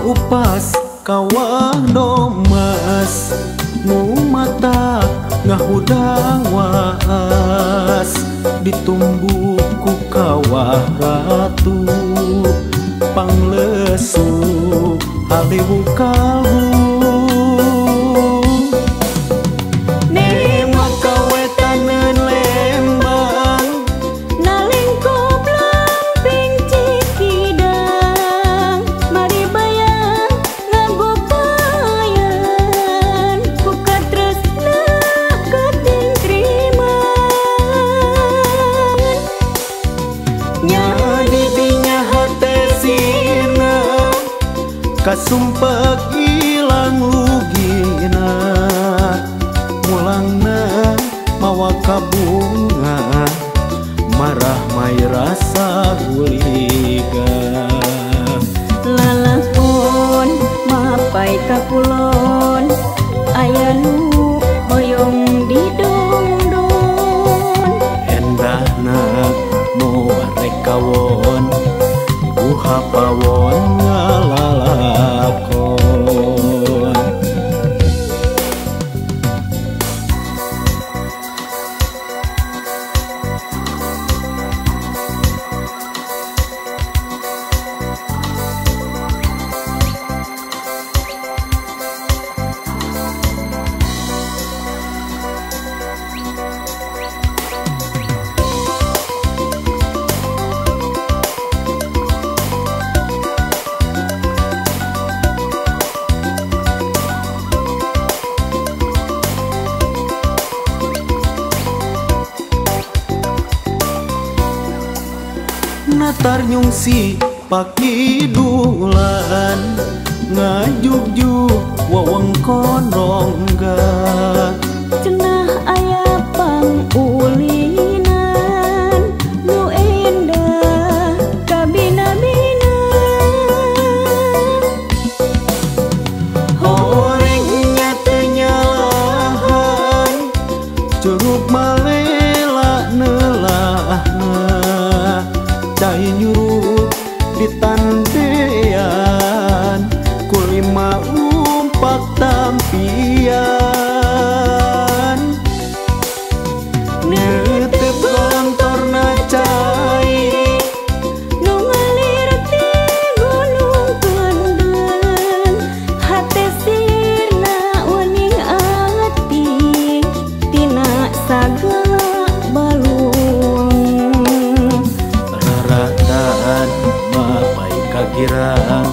Upas kawah domas nu mata ngahudang waas ditumbuk ku kawah ratu panglesu haliwu kalbu. Kasumpek ilang lugina mulangna mawa kabunga marah mai rasa guliga. Lalakon mapai ka kulon aya nu hoyong didongdon endahna moal rek kawon guha pawon ngalalakon. Natar nyungsi pakidulan ngajugjug wewengkon rongga cenah aya pangulinan nu endah kabina-bina horengnya teu nyalahan curug malela neulahna cai nyurup ditandean kulima umpak tampian neuteup gontorna cai nu ngalir ti Gunung Kendeng hate sirna wening ati tina sagala balung rarataan mapai kagirang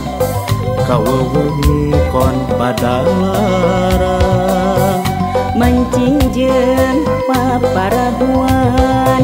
kawewengkon padalarang mancing jeung paparaduan.